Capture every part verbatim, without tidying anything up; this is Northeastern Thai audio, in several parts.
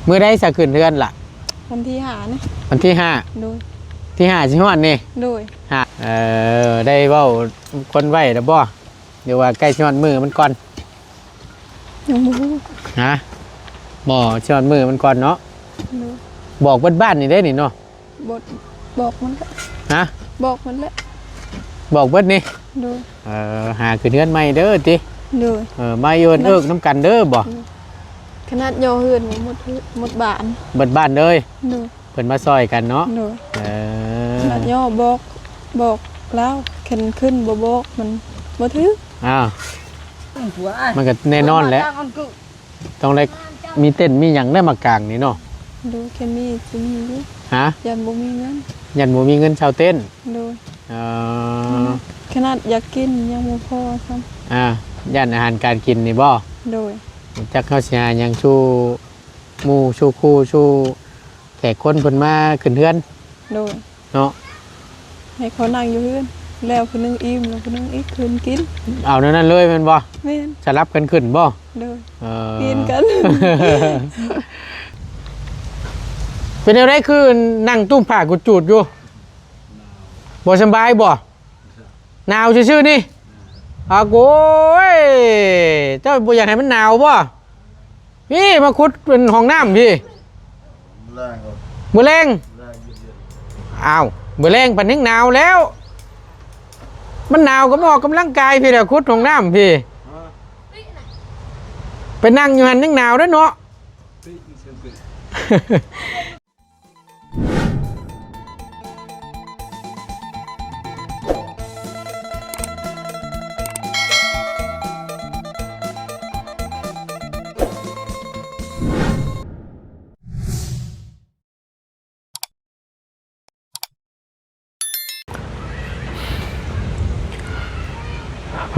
มื้อใดซะขึ้นเฮือนล่ะ วันที่ห้านี่ วันที่ห้า โดย ที่ห้าสิฮอดนี่ โดย ฮะ เออ ได้เว้าคนไว้แล้วบ่ หรือว่าใกล้สิฮอดมื้อมันก่อน ยังบ่ฮู้ ฮะ บ่ สิฮอดมื้อมันก่อนเนาะ โดย บอกเบิดบ้านนี่เด้นี่เนาะ บอก บอกมันแหละ ฮะ บอกมันแหละ บอกเบิดนี่ โดย เออ หาขึ้นเฮือนใหม่เด้อติ โดย เออ มาอยู่เอิ้นเอิ้นนำกันเด้อบ่ ขนาดย่อเฮือนนี่หมดเฮือน หมดบ้าน เบิดบ้านเลย โดย เพิ่นมาซอยกันเนาะ โดย เออ ขนาดย่อบอก บอกแล้ว คันขึ้นบ่บอกมันบ่ถืก อ้าว มันก็แน่นอนแหละ ต้องได้มีเต็นท์มีหยังได้มากางนี่เนาะ โดย คันมีสิมีอยู่ ฮะ ย่านบ่มีเงิน ย่านบ่มีเงินเช่าเต็นท์ โดย เออ ขนาดอยากกินยังบ่พอซ้ำ อ่า ย่านอาหารการกินนี่บ่ โดย จักเฮาสิหาหยังสู่หมู่สู่คู่สู่แขกคนเพิ่นมาขึ้นเฮือน โดย เนาะ ให้เขานั่งอยู่เฮือน แล้วผู้หนึ่งอิ่ม แล้วผู้หนึ่งอีกขึ้นกิน เอาแนวนั้นเลยแม่นบ่ แม่น สลับกันขึ้นบ่ โดย เออ กินกัน เป็นแนวใดคือนั่งตุ้มผ้ากุดจูดอยู่ บ่สำบายบ่ หนาวซื่อๆนี่ อาโกย เจ้าบ่อยากให้มันหนาวบ่ พี่มาขุดเป็นห้องน้ำพี่ แรงครับ มื้อแลง แรงเย็นๆ อ้าว มื้อแลงปานนี้หนาวแล้ว มันหนาวก็มาออกกำลังกายพี่แหละ ขุดห้องน้ำพี่ ฮะ ไปนั่งอยู่หั่นยังหนาวเด้อเนาะ ปิ๊กเชิญปิ๊ก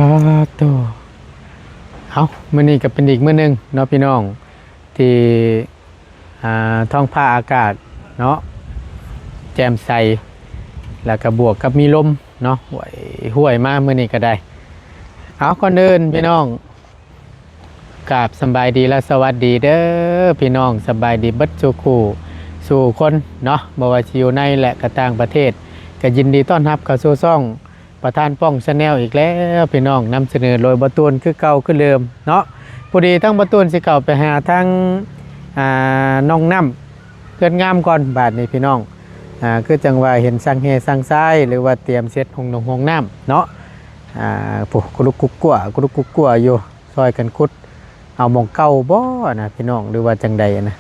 ปาดโต เอ้า มื้อนี้ก็เป็นอีกมื้อหนึ่งเนาะพี่น้อง ที่ อ่า ท้องฟ้าอากาศเนาะ แจ่มใส แล้วก็บวกกับมีลมเนาะ ห้วย ห้วยมามื้อนี้ก็ได้ เอา ก่อนอื่นพี่น้อง กราบสำบายดีและสวัสดีเด้อพี่น้อง สำบายดีเบิดสู่คู่สู่คนเนาะ บ่ว่าสิอยู่ในและก็ต่างประเทศ ก็ยินดีต้อนรับเข้าสู่ช่องประธานป้อง Channel อีกแล้วพี่น้อง นำเสนอโดยบ่าวตูนคือเก่าคือเดิมเนาะ พอดีทั้งบ่าวตูนสิเข้าไปหาทั้ง อ่า น้องน้ำ เฮือนงามก่อนบาดนี้พี่น้อง อ่า คือจังว่าเห็นสั่งแฮสั่งทราย หรือว่าเตรียมเฮ็ดห้องนงห้องน้ำเนาะ อ่า ผู้กุลุกกุ๊กกัว กุลุกกุ๊กกัวอยู่ ซอยกันขุด เอาหม่องเก่าบ่นะพี่น้อง หรือว่าจังใดนะ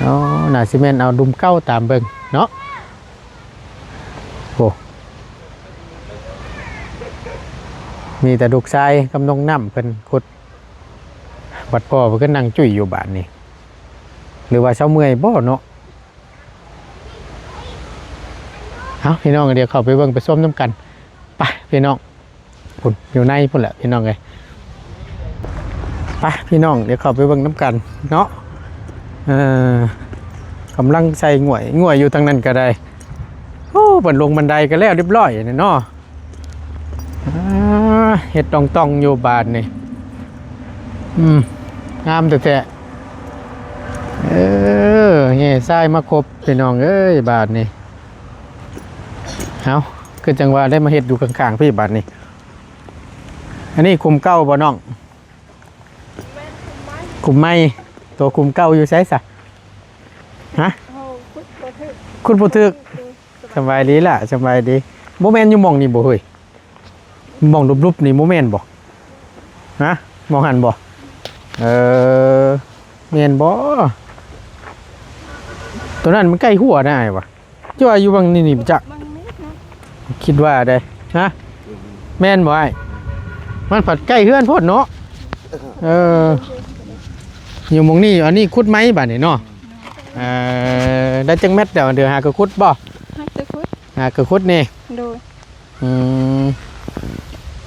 อ๋อ น่าสิแม่นเอาดุมเก่าตามเบิ่งเนาะ โอ้ มีแต่ลูกชายกับน้องน้ำเพิ่นขุด บัดพ่อเพิ่นก็นั่งจุ้ยอยู่บาดนี้ หรือว่าเซาเมื่อยบ่เนาะ เอาพี่น้อง เดี๋ยวเข้าไปเบิ่งไปชมนำกัน ไปพี่น้อง พุ้น อยู่ในพุ้นแหละพี่น้องเอ้ย ไปพี่น้อง เดี๋ยวเข้าไปเบิ่งนำกันเนาะ เอ่อ กำลังใส่ง่วย ง่วยอยู่ทางนั้นก็ได้ โอ้ เพิ่นลงบันไดก็แล้วเรียบร้อยนี่เนาะ อ่า เฮ็ดต่องๆอยู่บาดนี่ อืม งามแท้ๆ เออ แห่ทรายมาครบพี่น้องเอ้ย บาดนี่ เอา คือจังว่าได้มาเฮ็ดอยู่ข้างๆพี่บาดนี่ อันนี้คุมเก่าบ่น้อง คุมใหม่ ตัวคุมเก่าอยู่ไสซะ ฮะ เอาขุดบ่ถืก ขุดบ่ถืก สำบายดีล่ะ สำบายดี บ่แม่นอยู่หม่องนี่บ่เฮ้ย หม่องลุบๆนี่บ่แม่นบ่ ฮะ หม่องหั่นบ่ เออ แม่นบ่ ตัวนั้นมันใกล้หัวนะอ้ายวะ เจ้าว่าอยู่บังนี่นี่บ่จัก บังนี้เนาะ คิดว่าได้ ฮะ แม่นบ่อ้าย มันผัดใกล้เฮือนโพดเนาะ เออ อยู่หม่องนี่ อันนี้ขุดไหมบาดนี่เนาะ เออ ได้จักแมตรเดี๋ยว เดี๋ยวหากะขุดบ่ หากะขุด หากะขุดนี่ โดย อืม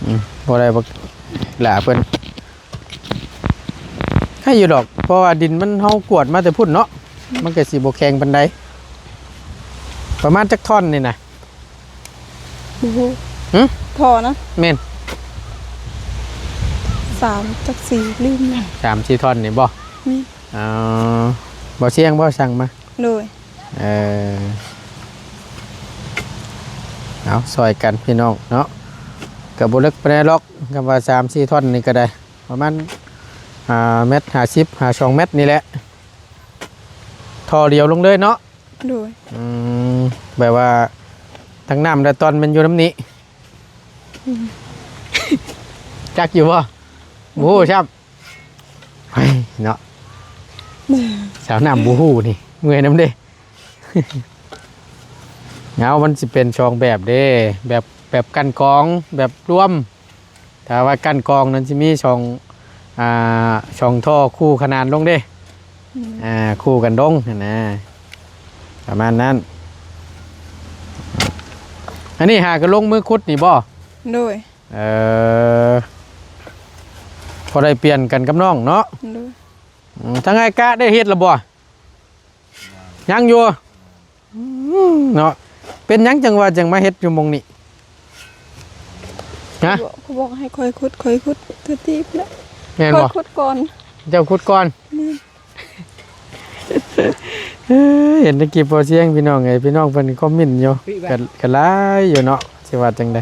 อืม บ่ได้บักหล่าเพิ่น ใครอยู่ดอก เพราะว่าดินมัน เฮากวดมาแต่พุ้นเนาะ มันก็สิบ่แข็งปานใด ประมาณจักท่อนนี่นะ โอ้โห หึ ท่อนะ แม่น สามจักสี่ ลืมแล้ว สามสี่ท่อนนี่บ่ แม่น อ๋อ บ่เสี่ยงบ่สั่งมา โดย เออ เอาซอยกันพี่น้องเนาะ ก็บ่เลิกปานใดหรอก คำว่าสามสี่ท่อนนี่ก็ได้ ประมาณ อ่า เมตรห้าสิบ หาสองเมตรนี่แหละ ท่อเดียวลงเลยเนาะ โดย อืม แบบว่า ทั้งน้ำและตอนมันอยู่นำนี้ อืม จักอยู่บ่ บ่ฮู้ซ้ำ เฮ้ย เนาะ สาวน้ำบ่ฮู้นี่ เมื่อยนำเด้ เอา มันสิเป็นสองแบบเด้ แบบ แบบกั้นกอง แบบรวม ถ้าว่ากั้นกองนั้นสิมีสอง อ่า สองท่อคู่ขนานลงเด้ อืม อ่า คู่กันลงหั้นนะ ประมาณนั้น อันนี้หาก็ลงมือขุดนี่บ่ โดย เออ พอได้เปลี่ยนกันกับน้องเนาะ โดย อืม ทั้งอ้ายกะได้เฮ็ดแล้วบ่ ยังอยู่ อืม เนาะ เป็นหยังจังว่าจังมาเฮ็ดอยู่หม่องนี้ ฮะ เขาบอก เขาบอกให้ค่อยขุด ค่อยขุด เทื่อที่แล้ว แม่นบ่ ค่อยขุดก่อน เจ้าขุดก่อน แม่น เอ้ย เห็นในคลิปบ่เสียงพี่น้องเอ้ย พี่น้องเพิ่นคอมเมนต์อยู่ พี่แว่น ก็ ก็หลายอยู่เนาะ สิว่าจังใด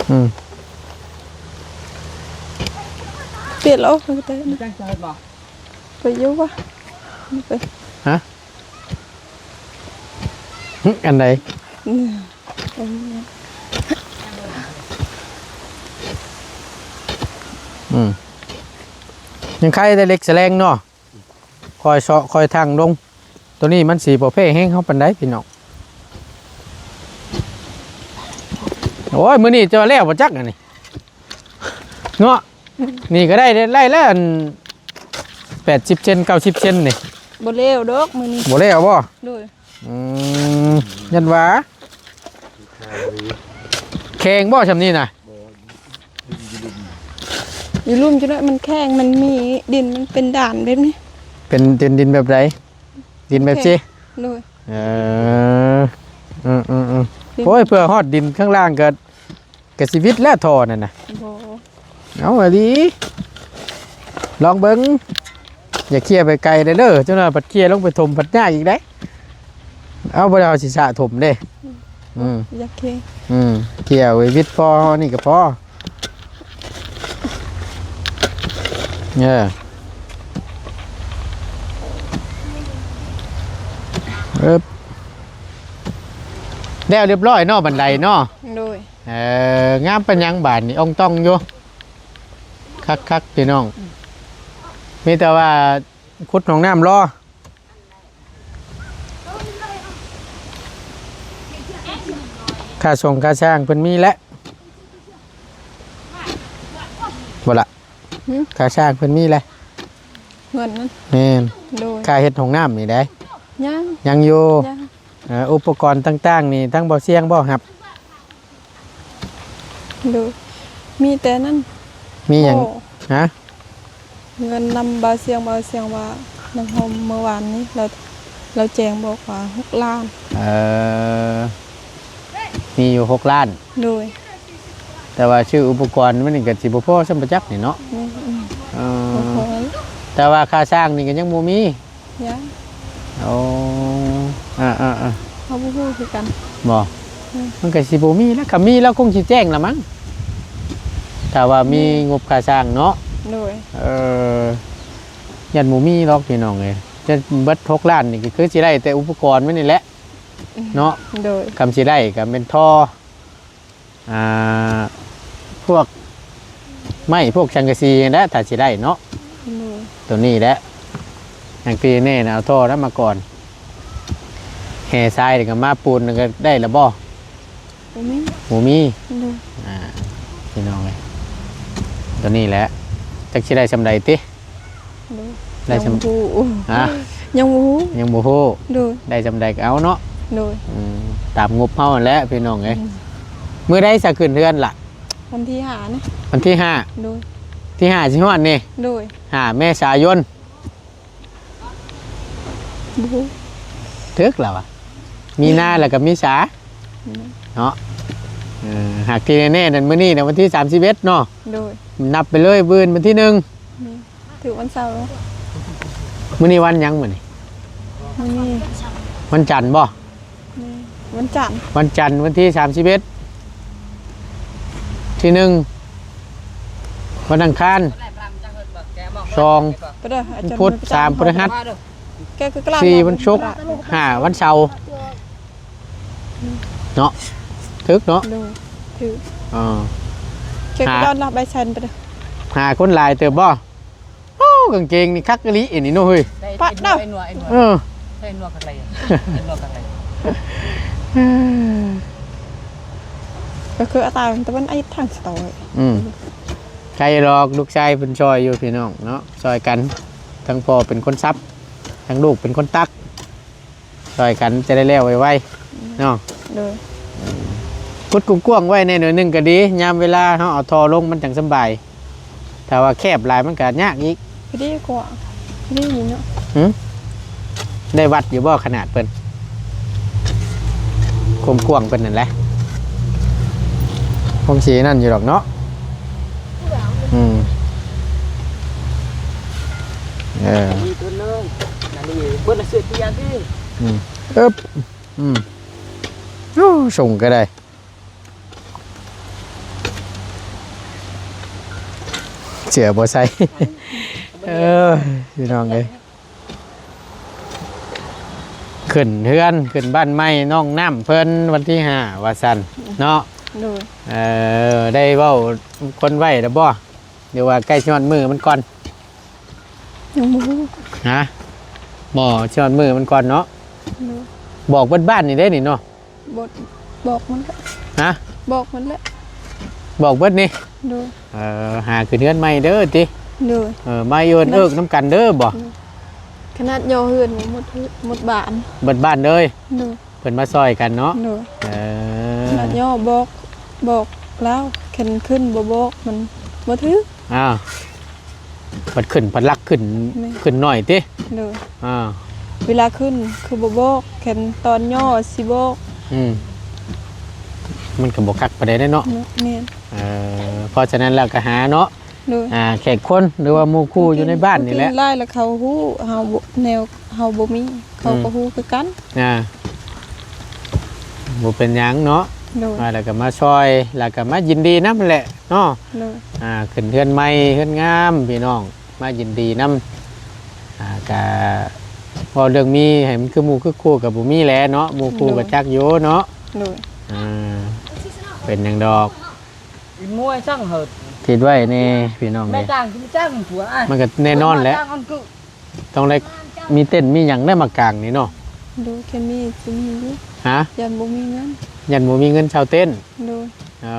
อืม เปลี่ยนแล้ว ไปแต่ มีตั้งใจบ่ ไปอยู่วะ ไป ฮะ หึ อันใด เนี่ย อันนี้ อืม ยังไข่แต่เหล็กแสลงเนาะ ค่อยเซาะค่อยทั่งลง ตัวนี้มันสิบ่แพ้แฮงเฮาปานใดพี่น้อง โอ้ย มื้อนี้จะแล้วบ่จักอันนี้ เนาะ นี่ก็ได้ ได้แล้วอัน แปดสิบเซน เก้าสิบเซนนี่ บ่แล้วดอกมื้อนี้ บ่แล้วบ่ โดย อืม ยันว่า แข็งบ่ซำนี้นะ อยู่ลุ่มจุดนั้นมันแข็ง มันมีดินมันเป็นด่านแบบนี้ เป็นดิน ดินแบบใด ดินแบบซี่ แข็ง โดย เออ อืม อืม อืม ดิน โอ้ย เพื่อฮอดดินข้างล่างก็ ก็ชีวิตแล้วท่อนั่นน่ะ บ่ เอาอะดี ลองเบิ่ง อย่าเคลียร์ไปไกลเด้อ เด้อ เจ้าหน้าผัดเคลียร์ลงไปถมผัดยากอีกได้ เอาบ่ได้เอาศีรษะถมเด้ อืม อยากเคลียร์ อืม เคลียร์ไว้วิดพอนี่ก็พอ เออ เอิบ แล้วเรียบร้อยเนาะ บันไดเนาะ โดย เออ งามปานหยังบาดนี่ อ่องต่องอยู่ คักๆ พี่น้อง มีแต่ว่าขุดหนองน้ำรอ ค่าส่งค่าสร้างเพิ่นมีแล้ว บ่ละ หึ ค่าสร้างเพิ่นมีแล้ว เงินนั้น แม่น โดย ค่าเฮ็ดห้องน้ำนี่ได้ ยัง ยังอยู่ ยัง เอ่อ อุปกรณ์ต่างๆ นี่ทั้งบ่เสียงบ่ครับ โดย มีแต่นั้น มีหยัง โอ้ ฮะ เงินนำบ่าวเสียง บ่าวเสียงว่านำเฮาเมื่อวานนี้ เรา เราแจ้งบอกว่าหกล้าน เอ่อ มีอยู่หกล้าน โดย แต่ว่าซื้ออุปกรณ์มันนี่ก็สิบ่พอส่ำบ่จักนี่เนาะ อืม อืม เออ บ่พอ แต่ว่าค่าสร้างนี่ก็ยังบ่มี ยัง โอ้ อ่า อ่า อ่า เขาบ่ฮู้คือกัน บ่ อืม มันก็สิบ่มีแล้ว คันมีแล้วคงสิแจ้งละมั้ง ถ้าว่ามี อืม งบค่าสร้างเนาะ โดย เออ ยันบ่มีหรอกพี่น้องเอ้ย จะเบิดหกล้านนี่ก็คือสิได้แต่อุปกรณ์มันนี่แหละ อืม เนาะ โดย คันสิได้ก็เป็นท่อ อ่า พวกไม้พวกสังกะสีนั่นแหละ ถ้าสิได้เนาะ โดย ตัวนี้แหละ อย่างที่แน่นะ เอาท่อนั้นมาก่อน แห่ทรายนี่ก็มาปูนก็ได้ละบ่ บ่มี บ่มี โดย อ่า พี่น้องเอ้ย ตัวนี้แหละ จักสิได้ส่ำใดติ โดย ได้ส่ำ ยังบ่ฮู้ ฮะ ยังบ่ฮู้ ยังบ่ฮู้ โดย ได้ส่ำใดก็เอาเนาะ โดย อืม ตามงบเฮานั่นแหละพี่น้องเอ้ย อืม มื้อใดสิขึ้นเฮือนล่ะ วันที่ห้านี่ วันที่ห้า โดย ที่ห้าสิฮอดนี่ โดย ห้าเมษายน บ่ฮู้ ถึกแล้วอะ มีนาแล้วก็เมษา อืม เนาะ เออ หากที่แน่ๆนั่นมื้อนี้นะวันที่สามสิบเอ็ดเนาะ โดย นับไปเลยมื้ออื่นวันที่หนึ่ง แม่น ถือวันเสาร์ มื้อนี้วันหยังมื้อนี้ มื้อนี้ วันจันทร์บ่ นี่ วันจันทร์ วันจันทร์วันที่สามสิบเอ็ด ที่หนึ่ง วันอังคาร สอง ไปเด้ออาจารย์ พุธ สาม พฤหัส แกคือกลาง สี่ วันศุกร์ ห้า วันเสาร์ เนาะ ถืกเนาะ โดย ถืก อ่า แกก็ หา ย้อนรับใบเซ็นไปเด้อ หาคนหลายเติบบ่ โอ้ กางเกงนี่คักอีหลีอันนี้เนาะเฮ้ย ได้ ปะเด้อ ไอ้หนวด ไอ้หนวด เออ ไอ้หนวดคักเลย ไอ้หนวดคักเลย ก็คืออาตาตะวันไอ้ทางสตอย อืม ใครหรอก ลูกชายเพิ่นซอยอยู่พี่น้องเนาะ ซอยกัน ทั้งพ่อเป็นคนซับ ทั้งลูกเป็นคนตัก ซอยกันจะได้แล้วไวๆ เนาะ โดย ขุดกว้างๆไว้แน่หน่อยหนึ่งก็ดี ยามเวลาเฮาเอาท่อลงมันจั่งสำบาย ถ้าว่าแคบหลายมันก็ยากอีก พอดีกว่า พอดีนี่เนาะ หึ ได้วัดอยู่บ่ขนาดเพิ่น ความกว้างเพิ่นนั่นแหละ คงสินั่นอยู่ดอกเนาะ อืม เออ มีตัวหนึ่ง นั่นนี่ เพิ่นน่ะเสื้อเปียกดิ อืม เอิบ อืม โอ้ ส่งก็ได้ เสื้อบ่ใส่ เออ พี่น้องเอ้ย ขึ้นเฮือน ขึ้นบ้านใหม่น้องน้ำเพิ่นวันที่ห้า ว่าซั่นเนาะ โดย เออ ได้เว้าคนไว้แล้วบ่ หรือว่าใกล้สิฮอดมื้อมันก่อน ยังบ่ฮู้ ฮะ บ่ สิฮอดมื้อมันก่อนเนาะ โดย บอกเบิดบ้านนี่เด้นี่เนาะ บอก บอกมันแหละ ฮะ บอกมันแหละ บอกเบิดนี่ โดย เออ หาขึ้นเฮือนใหม่เด้อติ โดย เออ มาเอิ้นเอิกนำกันเด้อบ่ ขนาดย่อเฮือนหมด หมดบ้าน เบิดบ้านเลย โดย เพิ่นมาซอยกันเนาะ โดย เออ ขนาดย่อบอก บอกแล้ว คันขึ้นบ่บอกมันบ่ถืก อ้าว บัดขึ้น บัดลักขึ้น แม่น ขึ้นหน่อยติ โดย อ่า เวลาขึ้นคือบ่บอก คันตอนย่อสิบอก อืม มันก็บ่คักปานใดเด้เนาะ เนาะ แม่น เออ เพราะฉะนั้นแล้วก็หาเนาะ โดย อ่า แขกคนหรือว่าหมู่คู่อยู่ในบ้านนี่แหละ ผู้กินหลายแล้วเขาฮู้ เฮาบ่ แนวเฮาบ่มี เขาก็ อืม ฮู้คือกัน อ่า บ่เป็นหยังเนาะ โดย อ่า แล้วก็มาซอย แล้วก็มายินดีนำแหละเนาะ โดย อ่า ขึ้นเฮือนใหม่ เฮือนงาม พี่น้อง มายินดีนำ อ่า ก็เว้าเรื่องมีให้มันคือหมู่คือคู่ก็บ่มีแหละเนาะ หมู่คู่ โดย ก็จักอยู่เนาะ โดย อ่า เป็นหยังดอก อีมวยช่างเหิด คิดไว้แน่พี่น้อง แม่ เด้ จ้างกินจ้างผัวอ้าย มันก็แน่นอนแหละ จ้างอันคือ ต้องได้มีเต็นท์มีหยังได้มากางนี่เนาะ โดย แค่มีสิมีอยู่ ฮะ ย่านบ่มีเงิน ย่านบ่มีเงินเช่าเต็นท์ โดย เอ่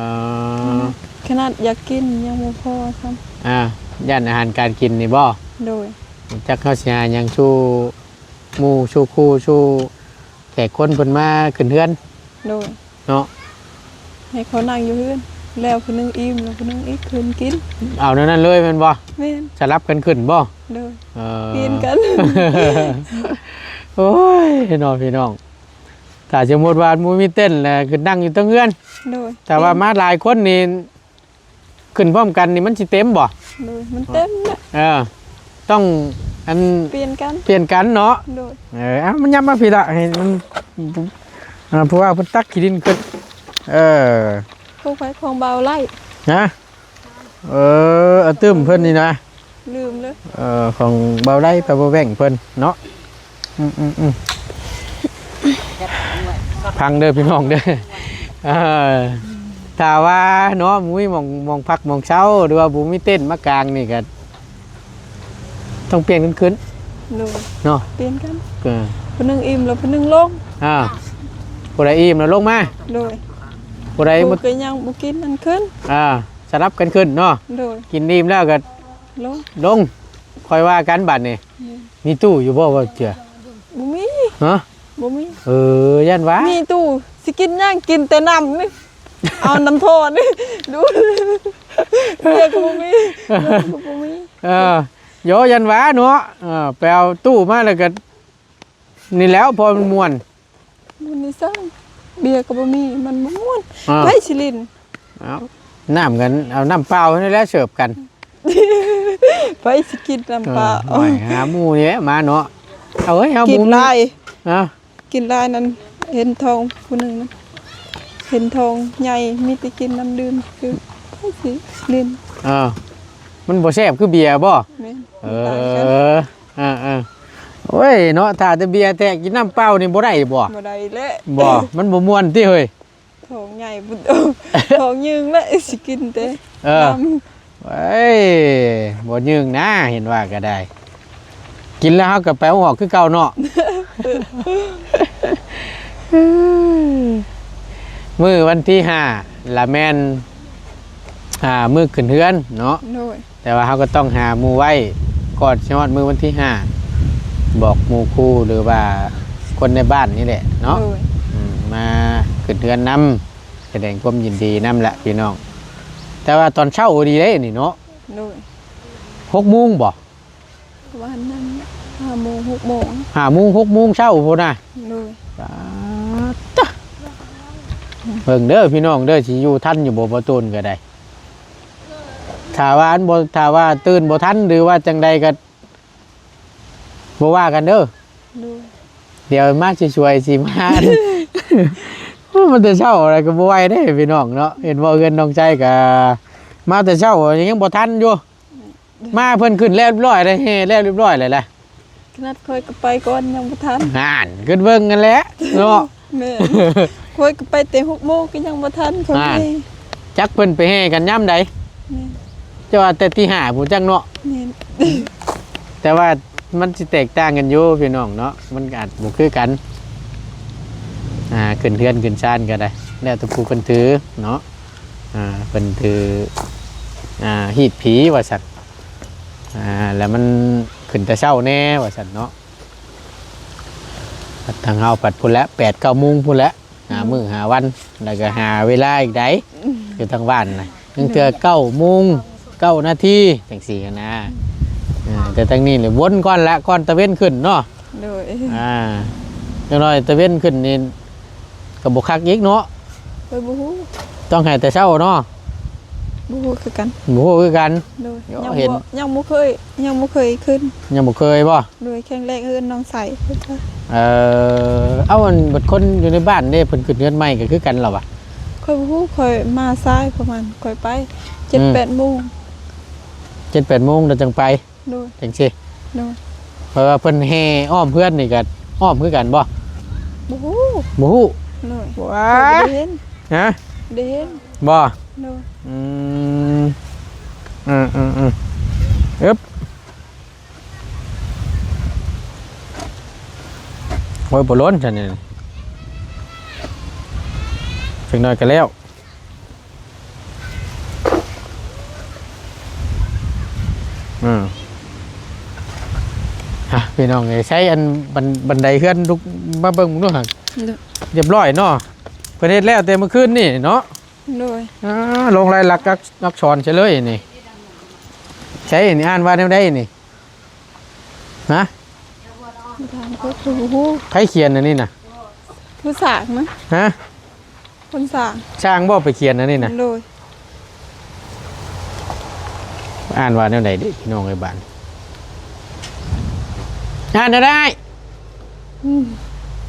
อ ขนาดอยากกินยังบ่พอซ้ำ อ่า ย่านอาหารการกินนี่บ่ โดย จักเฮาสิหาหยังสู่หมู่สู่คู่สู่แขกคนเพิ่นมาขึ้นเฮือน โดย เนาะ ให้เขานั่งอยู่เฮือน แล้วผู้หนึ่งอิ่ม แล้วผู้หนึ่งอีกขึ้นกิน เอาแนวนั้นเลยแม่นบ่ แม่น สลับกันขึ้นบ่ โดย เออ เปลี่ยนกัน โอ้ย เนาะพี่น้อง ถ้าสมมุติว่าหมู่มีเต็นท์แล้วก็นั่งอยู่เทิงเฮือน โดย แต่ว่ามาหลายคนนี่ ขึ้นพร้อมกันนี่มันสิเต็มบ่ โดย มันเต็มแหละ เออ ต้องอัน เปลี่ยนกัน เปลี่ยนกันเนาะ โดย เออ เอามันยับมาพี้ละ ให้มัน อ่า เพราะว่าเพิ่นตักขี้ดินขึ้น เออ ของไผของเบาไล่ นะ เออ เอาตึ้มเพิ่นนี่นะ ลืมเลย เออ ของเบาไล่ไปบ่แบ่งเพิ่นเนาะ อืม อืม อืม พังเด้อพี่น้องเด้อ เออ ถ้าว่าเนาะ บ่มีหม่อง หม่องพักหม่องเซา หรือว่าบ่มีเต็นท์มากางนี่ก็ ต้องเปลี่ยนกันขึ้น โดย เนาะ เปลี่ยนกัน เออ ผู้หนึ่งอิ่มแล้วผู้หนึ่งลง อ่า ผู้ใดอิ่มแล้วลงมา โดย ผู้ใด ผู้ บ่ ก็ยังบ่กินนั่นขึ้น อ่า สลับกันขึ้นเนาะ โดย กินอิ่มแล้วก็ ลง ลง ค่อยว่ากันบัดนี้ แม่น มีตู้อยู่บ่ ว่าเจือ บ่มี ฮะ บ่มี เออ ย่านว่า มีตู้ สิกินหยัง กินแต่น้ำนี่ เอาน้ำท่อนี่ ดู เบียร์ก็บ่มี เบียร์ก็บ่มี เออ โย ย่านว่าเนาะ เออ ไปเอาตู้มาแล้วก็ นี่แหล้ว พอมันม่วน ม่วนนี่ซ่า เบียร์ก็บ่มี มันบ่ม่วน อ่า ไผสิเล่น เอา น้ำกัน เอาน้ำเปล่านี่แหละเสิร์ฟกัน ไผสิกินน้ำปลา เออ โอ้ย หาหมู่นี่แหละมาเนาะ เอาเฮ้ย เอาหมู่ กินหลาย ฮะ กินหลายนั่น เห็นท้องผู้หนึ่งนั่น เห็นท้องใหญ่ มีแต่กินน้ำดื่ม คือไผสิเล่น เออ มันบ่แซ่บคือเบียร์บ่ แม่น เออ ต่างกัน เออ เออ โอ้ยเนาะ ถ้าแต่เบียร์แท้ กินน้ำเปล่านี่บ่ได้บ่ บ่ได้แล้ว บ่ มันบ่ม่วนติเฮ้ย ท้องใหญ่บุญ ท้องยืงแล้วสิกินแต่ เออ น้ำ เอ้ย บ่ยืงนะ เห็นว่าก็ได้ กินแล้วเฮาก็ไปเอาออกคือเก่าเนาะ มื้อวันที่ห้าละแม่น อ่า มื้อขึ้นเฮือนเนาะ โดย แต่ว่าเฮาก็ต้องหาหมู่ไว้ก่อนสิฮอดมื้อวันที่ห้า บอกหมู่คู่หรือว่าคนในบ้านนี่แหละเนาะ โดย อืม มาขึ้นเฮือนนำ แสดงความยินดีนำแหละพี่น้อง แต่ว่าตอนเช้าดีเด้นี่เนาะ โดย หกโมงบ่ ประมาณนั้น ห้าโมง หกโมง ห้าโมง หกโมงเช้าพุ้นนะ โดย ป๊าดตะ เบิ่งเด้อพี่น้องเด้อ สิอยู่ทันอยู่บ่ บ่ตูนก็ได้ ถ้าว่าอันบ่ ถ้าว่าตื่นบ่ทัน หรือว่าจังใดก็บ่ว่ากันเด้อ โดย เดี๋ยวมาสิช่วยสิมา โอ้ มันแต่เช้าอะไรก็บ่ไหวเด้พี่น้องเนาะ เห็นว่าเฮือนน้องชายก็มาแต่เช้ายังบ่ทันอยู่ มาเพิ่นขึ้นแล้วเรียบร้อยเลย แห่แล้วเรียบร้อยเลยแหละ ขนาดข้อยก็ไปก่อนยังบ่ทัน นั่น ขึ้นเบิ่งกันแหละเนาะ แม่น ข้อยก็ไปแต่หกโมงก็ยังบ่ทัน ข้อย นั่น แห่ จักเพิ่นไปแห่กันยามใด แม่น จะว่าแต่ตีห้าพุ้นจักเนาะ แม่น แต่ว่ามันสิแตกต่างกันอยู่พี่น้องเนาะ มันก็อาจบ่คือกัน อ่า ขึ้นเฮือนขึ้นซานก็ได้ แล้วแต่ผู้เพิ่นถือเนาะ อ่า เพิ่นถือ อ่า ฮีตผีว่าซั่น อ่า แล้วมันขึ้นแต่เช้าแน่ว่าซั่นเนาะ ทางเฮาผัดพุ้นแหละ แปดเก้าโมงพุ้นแหละ หามื้อหาวัน แล้วก็หาเวลาอีกใด อยู่ทางบ้านนะ ตั้งแต่เก้าโมง เก้านาที จังซี่หั้นนะ อ่า แต่ทางนี้เลยวนก่อนละ ก่อนตะเว็นขึ้นเนาะ โดย อ่า จักหน่อยตะเว็นขึ้นนี่ ก็บ่คักอีกเนาะ ข้อยบ่ฮู้ ต้องให้แต่เช้าเนาะ บ่ฮู้คือกัน บ่ฮู้คือกัน โดย เดี๋ยว ยัง เห็น บ่ ยังบ่เคย ยังบ่เคยขึ้น ยังบ่เคยบ่ โดย แข็งแรงเฮือนน้องใส เออ เอาอันบัดคนอยู่ในบ้านเด้ เพิ่นขึ้นเฮือนใหม่ก็คือกันเหรอวะ ข้อยบ่ฮู้ ข้อยมาสายประมาณ ข้อยไป เจ็ด อืม แปดโมง เจ็ดแปดโมงแล้วจังไป โดย จังซี่ โดย เพราะว่าเพิ่นแห่อ้อมเฮือนนี่ก็อ้อมคือกันบ่ บ่ฮู้ บ่ฮู้ โดย ว้า ข้อยบ่ได้เห็น ฮะ บ่ได้เห็น บ่ โดย อืม อืม อืม อืม อึ๊บ โอ้ย บ่ล้นซั่นนี่ จักหน่อยก็แล้ว อืม ฮะ พี่น้องเอ้ย ใช้อันบัน- บันไดเฮือนลุกมาเบิ่งดูหั่น โดย เรียบร้อยเนาะ เพิ่นเฮ็ดแล้วแต่เมื่อคืนนี่เนาะ โดย อ่า ลงลายลักษณ์อัก- อักษรใส่เลยนี่ ใช้นี่อ่านว่าแนวใดนี่ ฮะ บ่ถามเขา ผู้ฮู้ ไผเขียนอันนี้น่ะ ผู้สร้างนะ ฮะ คนสร้าง ช่างบ่ไปเขียนอันนี้น่ะ โดย อ่านว่าแนวใดเด้พี่น้องเอ้ย บาดนี้ อ่านแนวใด อืม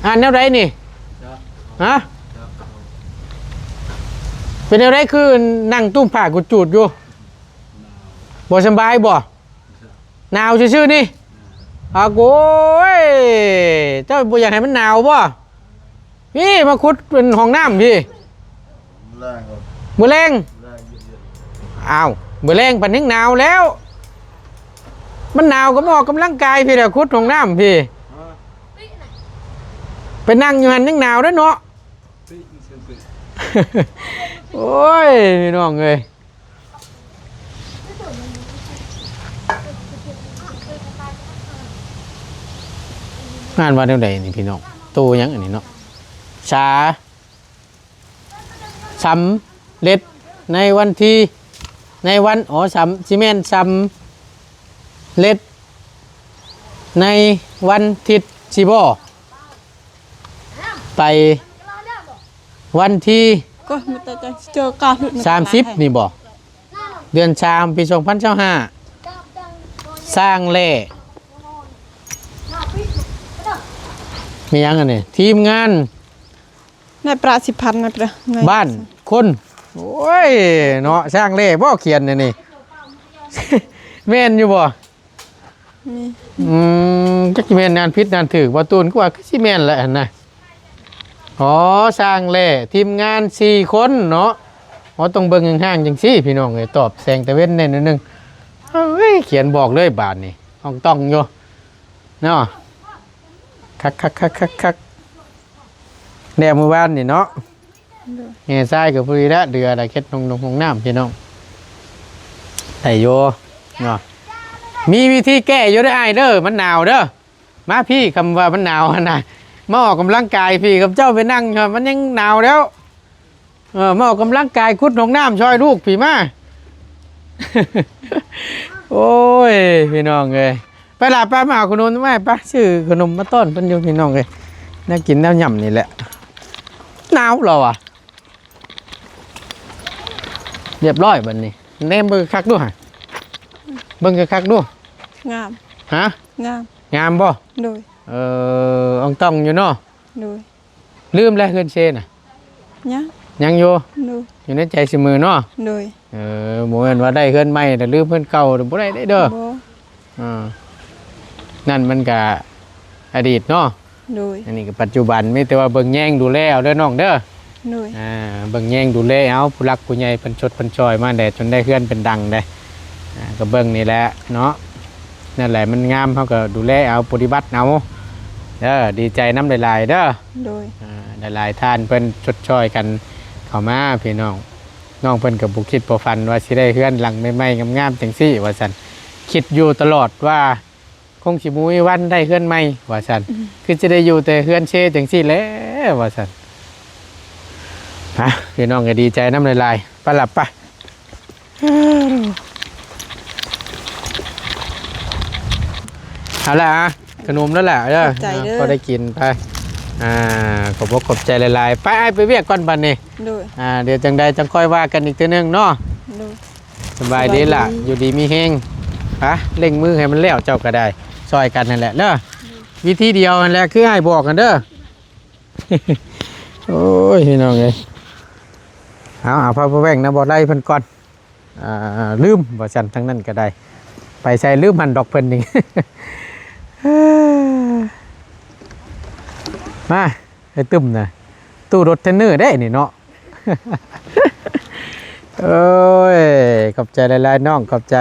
อ่านแนวใดนี่ ฮะ เป็นแนวใด คือนั่งตุ้มผ้ากุดจูดอยู่ บ่สำบายบ่ หนาวซื่อๆนี่ อ่า โอ้ย เจ้าบ่อยากให้มันหนาวบ่ พี่มาขุดเป็นห้องน้ำพี่ แรงครับ มื้อแลง แรงเย็นๆ อ้าว มื้อแลงปานนี้หนาวแล้ว มันหนาวก็มาออกกำลังกายพี่แหละ ขุดห้องน้ำพี่ ฮะ ไปนั่งอยู่หั่นยังหนาวเด้อเนาะ ปิ๊กเซนเซ โอ้ย พี่น้องเอ้ย อ่านว่าแนวใดนี่พี่น้อง โตหยังอันนี้เนาะ สา- สำเร็จในวันที่ ในวัน อ๋อ สำ- สิแม่นสำเร็จในวันอาทิตย์สิบ่ ไปวันที่ ก็มันจะเจอกาหลุด สามสิบนี่บ่ เดือนสาม ปีสองพันยี่สิบห้า สร้างแร่ มีหยังอันนี้ ทีมงาน นายประสิพันธ์นายประนาย บ้านคน โอ้ย เนาะ สร้างแร่บ่เขียนอันนี้ แม่นอยู่บ่ มี อืม จักสิแม่นนานผิดนานถูก บ่ตูนก็ว่าคือสิแม่นแหละหั่นนะ อ๋อ สร้างแร่ ทีมงานสี่คนเนาะ อ๋อ ต้องเบิ่งห่างๆจังซี่ พี่น้องเอ้ย ตอบแสงตะเว็นแน่นิดนึง เฮ้ย เขียนบอกเลยบาดนี้ อ่องต่องอยู่ เนาะ คักๆๆๆๆ แล้วมื้อวานนี่เนาะ โดย แง่ทรายก็พอดีละ เดือละเฮ็ดห้องนงห้องน้ำพี่น้อง ได้อยู่เนาะ มีวิธีแก้อยู่เด้ออ้ายเด้อ มันหนาวเด้อ มาพี่ คำว่ามันหนาวหั่นนะ มาออกกำลังกายพี่ กับเจ้าไปนั่งอยู่ มันยังหนาวแล้ว เออ มาออกกำลังกาย ขุดห้องน้ำช่วยลูกพี่มา โอ้ย พี่น้องเอ้ย ไปล่ะ ไปมาเอาขนมมา ไปซื้อขนมมาต้อนเพิ่นอยู่ พี่น้องเอ้ย แนวกินแนวหย่ำนี่แหละ หนาวเหรอวะ เรียบร้อยบัดนี้ แนมเบิ่งคักดูหั่น เบิ่งคักๆดู งาม ฮะ งาม งามบ่ โดย เออ อ่องต่องอยู่เนาะ โดย ลืมแล้วเฮือนเซน่ะ ยัง ยังอยู่ โดย อยู่ในใจเสมอเนาะ โดย เออ บ่แม่นว่าได้เฮือนใหม่แต่ลืมเฮือนเก่า บ่ได้เด้อ บ่ อ่า นั่นมันก็อดีตเนาะ โดย อันนี้ก็ปัจจุบัน มีแต่ว่าเบิ่งแยงดูแลเอาเด้อน้องเด้อ โดย อ่า เบิ่งแยงดูแลเอา ผู้หลักผู้ใหญ่เพิ่นชดเพิ่นช่อยมาแด่ จนได้เฮือนเป็นดังได้ อ่า ก็เบิ่งนี่แหละเนาะ นั่นแหละมันงาม เฮาก็ดูแลเอา ปฏิบัติเอา เด้อ ดีใจนำหลายๆเด้อ โดย อ่า หลายๆท่านเพิ่นชดช่อยกันเข้ามาพี่น้อง น้องเพิ่นก็บ่คิดบ่ฝันว่าสิได้เฮือนหลังใหม่ๆงามๆจังซี่ว่าซั่น คิดอยู่ตลอดว่า คงสิบ่มีวันได้เฮือนใหม่ว่าซั่น คือจะได้อยู่แต่เฮือนเซจังซี่แหละว่าซั่น ฮะ พี่น้องก็ดีใจนำหลายๆ ไปล่ะ ไป เอาละอะ ขนมแล้วล่ะเด้อ ขอบใจเด้อ พอได้กินไป อ่า ขอบอกขอบใจหลายๆ ไป อ้ายไปเวียกก่อนบัดนี้ โดย อ่า เดี๋ยวจังใดจังค่อยว่ากันอีกเทื่อนึงเนาะ โดย สบายดีล่ะ สบายดี อยู่ดีมีแฮง ไป เร่งมือให้มันแล้ว เจ้าก็ได้ ช่วยกันนั่นแหละเด้อ วิธีเดียวนั่นแหละ คืออ้ายบอกกันเด้อ โอ้ย พี่น้องเอ้ย เอา เอาผ้าแว่งนะ บ่ไล่เพิ่นก่อน อ่า ลืม ว่าซั่น ทั้งนั้นก็ได้ ไปใส่ลืมหั่นดอกเพิ่นนี่ มา ไอ้ตึมนะ ตู้รถเทรนเนอร์เด้นี่เนาะ โอ้ย ขอบใจหลายๆน้อง ขอบใจ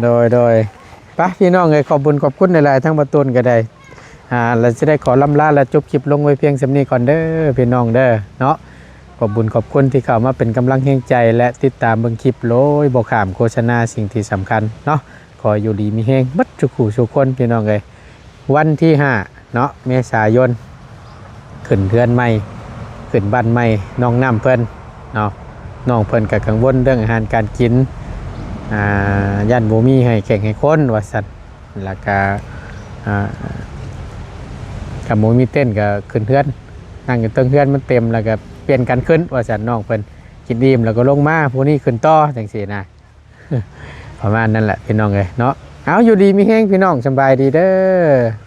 โดย โดย ไป พี่น้องเอ้ย ขอบบุญขอบคุณหลายๆ ทั้งบ่าวตูนก็ได้ อ่า แล้วสิได้ขอล่ำลาและจบคลิปลงไว้เพียงส่ำนี้ก่อนเด้อ พี่น้องเด้อ เนาะ ขอบบุญขอบคุณที่เข้ามาเป็นกำลังแฮงใจ และติดตามเบิ่งคลิปโดยบ่ข้ามโฆษณา สิ่งที่สำคัญเนาะ ขออยู่ดีมีแฮงเบิดทุกคู่ทุกคน พี่น้องเอ้ย วันที่ห้าเนาะ เมษายน ขึ้นเฮือนใหม่ ขึ้นบ้านใหม่ น้องน้ำเพิ่นเนาะ น้องเพิ่นก็กังวลเรื่องอาหารการกิน อ่า ย่านบ่มีให้แขกให้คนว่าซั่น แล้วก็ อ่า คันบ่มีเต็นท์ก็ขึ้นเฮือน นั่งอยู่เทิงเฮือนมันเต็ม แล้วก็เปลี่ยนกันขึ้นว่าซั่น น้องเพิ่นกินอิ่มแล้วก็ลงมา ผู้นี้ขึ้นต่อจังซี่นะ ประมาณนั้นแหละพี่น้องเอ้ยเนาะ เอา อยู่ดีมีแฮงพี่น้อง สำบายดีเด้อ